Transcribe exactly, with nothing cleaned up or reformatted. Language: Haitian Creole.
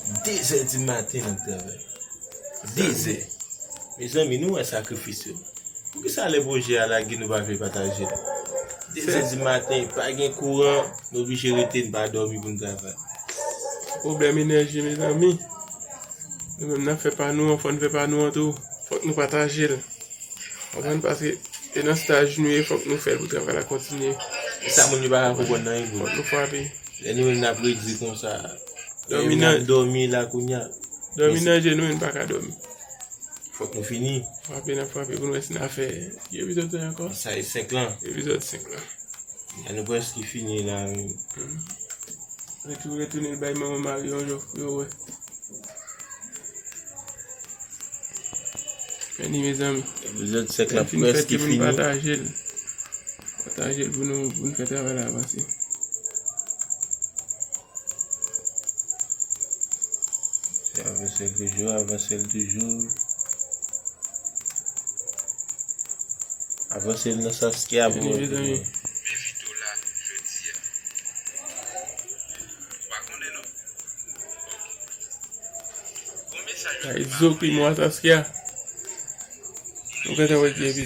Dezè di maten n ap travay. Dezè. Mezanmi, nou wè sakrifis yo. Poukisa lè pwojè a lage nou pa vle pataje l? Dezè di maten, pa gen kouran, nou oblije rete, n pa dòmi pou n travay. Pwoblèm enèji, mezanmi. Nou menm n ap fè pa nou an, fò n fè pa nou an tou. Fòk nou pataje l. Konprann? Paske e nan staj nou ye, fòk nou fè l pou travay la kontinye. E sa moun yo pa ka konprann nan ego. Fòk nou frape. Lè nou menm n ap redi konsa. Dòmi nan dòmi la kounye a. Dòmi nan je nou, nou pa ka dòmi. Fòk nou fini. Frape, n ap frape pou nou wè si n a fè epizòd sa ankò. Sa e senk lan. Epizòd senk lan. Ya nou prèske fini la. Retou retounen bay manman mari yon jòf pou yo wè. Men ni mezanmi. Epizòd senk lan prèske fini. Pataje l. Pataje l pou nou, pou nou fè travay la avanse. Se avanse l toujou, avanse l toujou. Avanse l nan Saskia pou mwen toujou. Kay zo ki mwa Saskia. Nou gentan wè ki epi